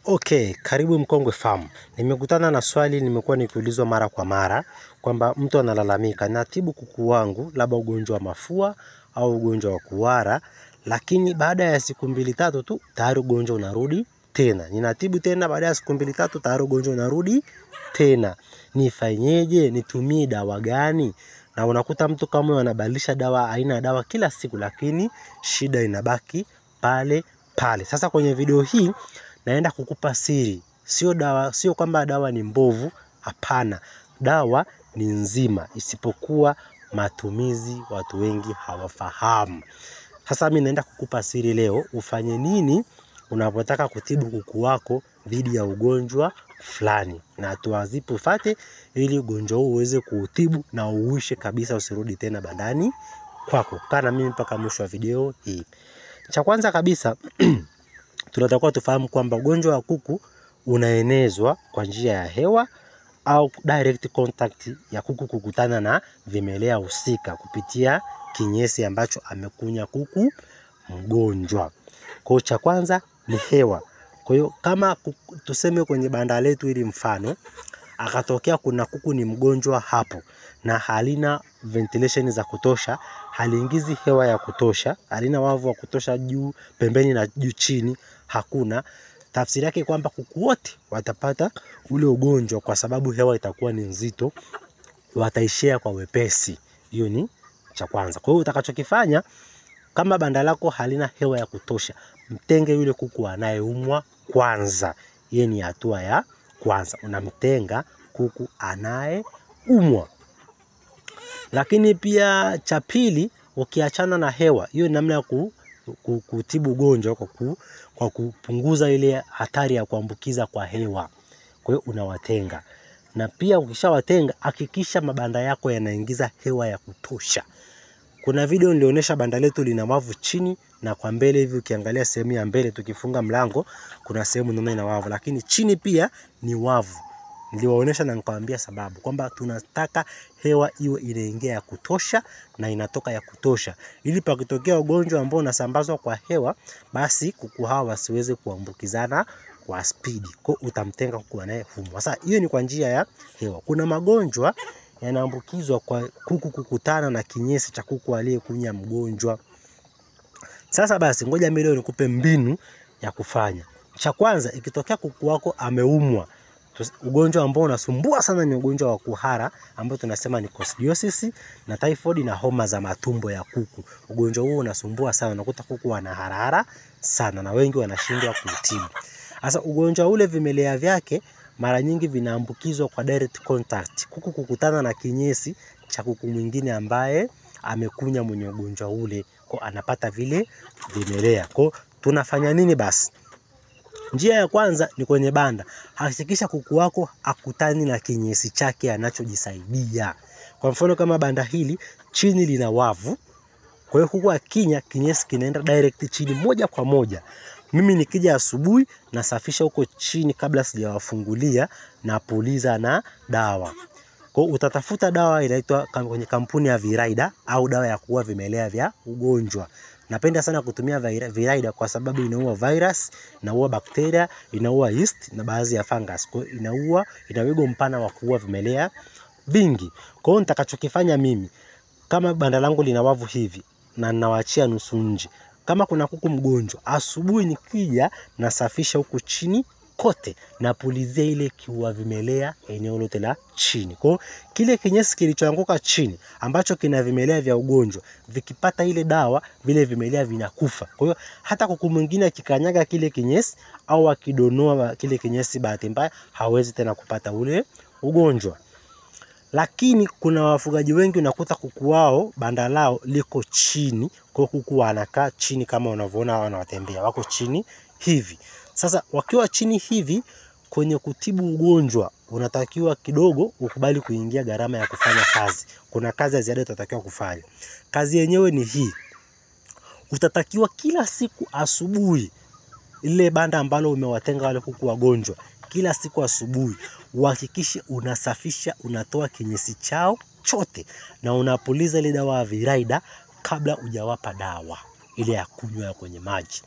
Okay, karibu Mkongwe Farm. Nimekutana na swali nimekuwa nikiulizwa mara kwa mara kwamba mtu analalamika, natibu kuku wangu labda ugonjwa wa mafua au ugonjwa wa kuhara, lakini baada ya siku mbili tatu tu tayari ugonjwa unarudi tena. Ninatibu tena baada ya siku mbili tatu tayari ugonjwa unarudi tena. Nifanyeje? Nitumie dawa gani? Na unakuta mtu kama anabadilisha dawa, aina ya dawa kila siku, lakini shida inabaki pale pale. Sasa kwenye video hii naenda kukupa siri. Sio dawa, sio kwamba dawa ni mbovu, hapana. Dawa ni nzima, isipokuwa matumizi watu wengi hawafahamu. Sasa mimi naenda kukupa siri leo, ufanye nini unapotaka kutibu kuku wako dhidi ya ugonjwa fulani, na hatua zipi ufuate ili ugonjwa huu uweze kuutibu na uishe kabisa, usirudi tena bandani kwako. Kaa na mimi mpaka mwisho wa video hii. Cha kwanza kabisa tunatakiwa tufahamu kwamba ugonjwa wa kuku unaenezwa kwa njia ya hewa au direct contact ya kuku kukutana na vimelea husika kupitia kinyesi ambacho amekunya kuku mgonjwa. Kwa hiyo cha kwanza ni hewa. Kwa hiyo kama tuseme kwenye banda letu ili mfano akatokea kuna kuku ni mgonjwa hapo na halina ventilation za kutosha, haliingizi hewa ya kutosha, halina wavu wa kutosha juu pembeni na juu chini hakuna, tafsiri yake kwamba kuku wote watapata ule ugonjwa kwa sababu hewa itakuwa ni nzito, wataishia kwa wepesi. Hiyo ni cha kwanza. Kwa hiyo utakachokifanya kama banda lako halina hewa ya kutosha, mtenge yule kuku anayeumwa kwanza. Hiyo ni hatua ya kwanza, unamtenga kuku anayeumwa. Lakini pia cha pili, ukiachana na hewa, hiyo ni namna ya kutibu ugonjwa kwa kupunguza ile hatari ya kuambukiza kwa hewa. Kwa hiyo unawatenga. Na pia ukishawatenga, hakikisha mabanda yako yanaingiza hewa ya kutosha. Kuna video nilionyesha banda letu lina wavu chini na kwa mbele hivi, ukiangalia sehemu ya mbele tukifunga mlango kuna sehemu ndio ina wavu, lakini chini pia ni wavu. Niliwaonyesha na nikawaambia sababu kwamba tunataka hewa iwe inaingia ya kutosha na inatoka ya kutosha, ili pakitokea ugonjwa ambao unasambazwa kwa hewa basi kuku hawa wasiweze kuambukizana kwa spidi. Kwa utamtenga kuku anayeumwa. Sasa hiyo ni kwa njia ya hewa. Kuna magonjwa yanaambukizwa kwa kuku kukutana na kinyesi cha kuku aliyekunya mgonjwa. Sasa basi ngoja mimi leo nikupe mbinu ya kufanya. Cha kwanza, ikitokea kuku wako ameumwa, ugonjwa ambao unasumbua sana ni ugonjwa wa kuhara ambao tunasema ni coccidiosis na typhoid na homa za matumbo ya kuku. Ugonjwa huo unasumbua sana, unakuta kuku wanaharahara sana na wengi wanashindwa kuutibu. Sasa ugonjwa ule vimelea vyake mara nyingi vinaambukizwa kwa direct contact, kuku kukutana na kinyesi cha kuku mwingine ambaye amekunya mwenye ugonjwa ule, kwa anapata vile vimelea. Kwa tunafanya nini basi? Njia ya kwanza ni kwenye banda, hakikisha kuku wako akutani na kinyesi chake anachojisaidia. Kwa mfano kama banda hili chini lina wavu, kwa hiyo kuku akinya kinyesi kinaenda direct chini moja kwa moja. Mimi nikija asubuhi nasafisha huko chini kabla sijawafungulia, napuliza na dawa. Kwa utatafuta dawa inaitwa kwenye kampuni ya Virida au dawa ya kuua vimelea vya ugonjwa. Napenda sana kutumia Virida kwa sababu inaua virus, inaua bakteria, inaua yeast na baadhi ya fungus. Kwa inaua, ina wigo mpana wa kuua vimelea vingi. Kwa hiyo nitakachokifanya mimi, kama banda langu lina wavu hivi na ninawaachia nusu nje, kama kuna kuku mgonjwa, asubuhi nikija nasafisha huku chini kote, napulizia ile kiua vimelea eneo lote la chini. Kwa kile kinyesi kilichoanguka chini ambacho kina vimelea vya ugonjwa, vikipata ile dawa vile vimelea vinakufa. Kwa hiyo hata kuku mwingine akikanyaga kile kinyesi au akidonoa kile kinyesi, bahati mbaya hawezi tena kupata ule ugonjwa. Lakini kuna wafugaji wengi unakuta kuku wao banda lao liko chini, kwa kuku wanakaa chini kama unavyoona wanatembea, wako chini hivi. Sasa wakiwa chini hivi, kwenye kutibu ugonjwa unatakiwa kidogo ukubali kuingia gharama ya kufanya kazi. Kuna kazi ya ziada utatakiwa kufanya. Kazi yenyewe ni hii. Utatakiwa kila siku asubuhi, ile banda ambalo umewatenga wale kuku wagonjwa, kila siku asubuhi uhakikishe unasafisha, unatoa kinyesi chao chote na unapuliza ile dawa ya Virida kabla hujawapa dawa ile ya kunywa ya kwenye maji.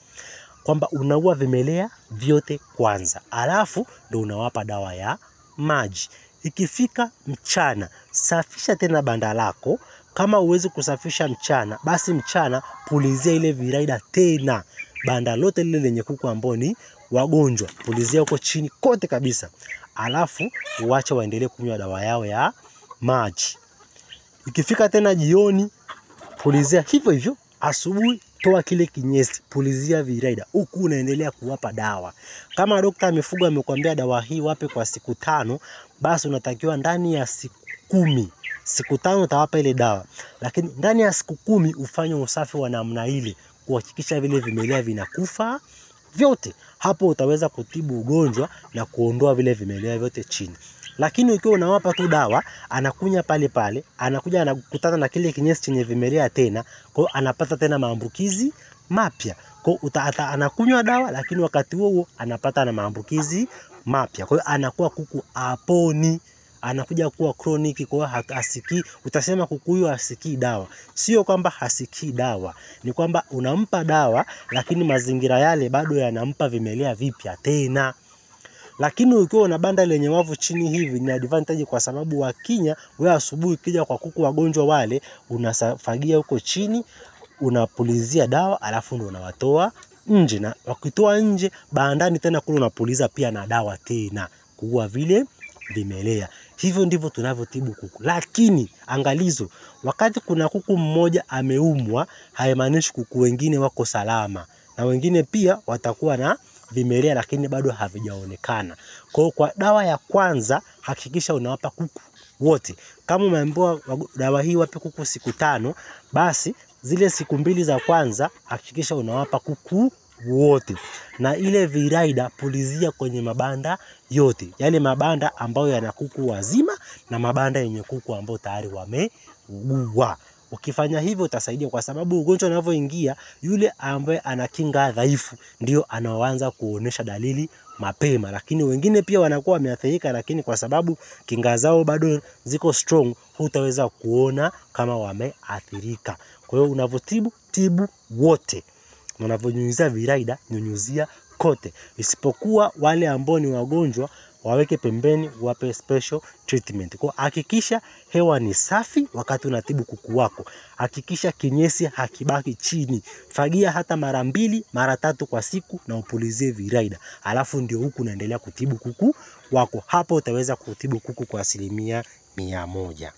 Kwamba unaua vimelea vyote kwanza, alafu ndo unawapa dawa ya maji. Ikifika mchana, safisha tena banda lako. Kama huwezi kusafisha mchana, basi mchana pulizia ile Viraida tena banda lote lile lenye kuku ambao ni wagonjwa, pulizia huko chini kote kabisa, alafu uache waendelee kunywa dawa yao ya maji. Ikifika tena jioni, pulizia hivyo hivyo. Asubuhi toa kile kinyesi, pulizia Viraida, huku unaendelea kuwapa dawa. Kama dokta mifugo amekwambia dawa hii wape kwa siku 5, basi unatakiwa ndani ya siku 10, siku 5 utawapa ile dawa, lakini ndani ya siku 10 ufanye usafi wa namna ile kuhakikisha vile vimelea vinakufa vyote. Hapo utaweza kutibu ugonjwa na kuondoa vile vimelea vyote chini. Lakini ukiwa unawapa tu dawa, anakunya pale pale, anakuja anakutana na kile kinyesi chenye vimelea tena, kwa hiyo anapata tena maambukizi mapya. Kwa hiyo anakunywa dawa, lakini wakati huo huo anapata na maambukizi mapya. Kwa hiyo anakuwa kuku aponi, anakuja kuwa chronic. Kwa hiyo hasikii. Utasema kuku huyo hasikii dawa. Sio kwamba hasikii dawa, ni kwamba unampa dawa lakini mazingira yale bado yanampa vimelea vipya tena. Lakini ukiwa una banda lenye wavu chini hivi ni advantage, kwa sababu wakinya wewe asubuhi ukija kwa kuku wagonjwa wale, unafagia huko chini, unapulizia dawa, alafu ndo unawatoa nje. Na wakitoa nje bandani tena kule unapuliza pia na dawa tena kuua vile vimelea. Hivyo ndivyo tunavyotibu kuku. Lakini angalizo, wakati kuna kuku mmoja ameumwa, haimaanishi kuku wengine wako salama, na wengine pia watakuwa na vimelea lakini bado havijaonekana. Kwa hiyo kwa dawa ya kwanza hakikisha unawapa kuku wote. Kama umeambiwa dawa hii wape kuku siku 5, basi zile siku 2 za kwanza hakikisha unawapa kuku wote. Na ile Viraida pulizia kwenye mabanda yote, yale mabanda ambayo yana kuku wazima na mabanda yenye kuku ambao tayari wameugua. Ukifanya hivyo utasaidia, kwa sababu ugonjwa unavyoingia, yule ambaye ana kinga dhaifu ndio anaoanza kuonesha dalili mapema, lakini wengine pia wanakuwa wameathirika, lakini kwa sababu kinga zao bado ziko strong, hutaweza kuona kama wameathirika. Kwa hiyo unavotibu, tibu wote. Unavyonyunyizia Viraida, nyunyuzia kote, isipokuwa wale ambao ni wagonjwa waweke pembeni, wape special treatment. Kwa hakikisha hewa ni safi wakati unatibu kuku wako. Hakikisha kinyesi hakibaki chini. Fagia hata mara 2, mara 3 kwa siku na upulizie Viraida. Alafu ndio huku unaendelea kutibu kuku wako. Hapo utaweza kutibu kuku kwa 100%.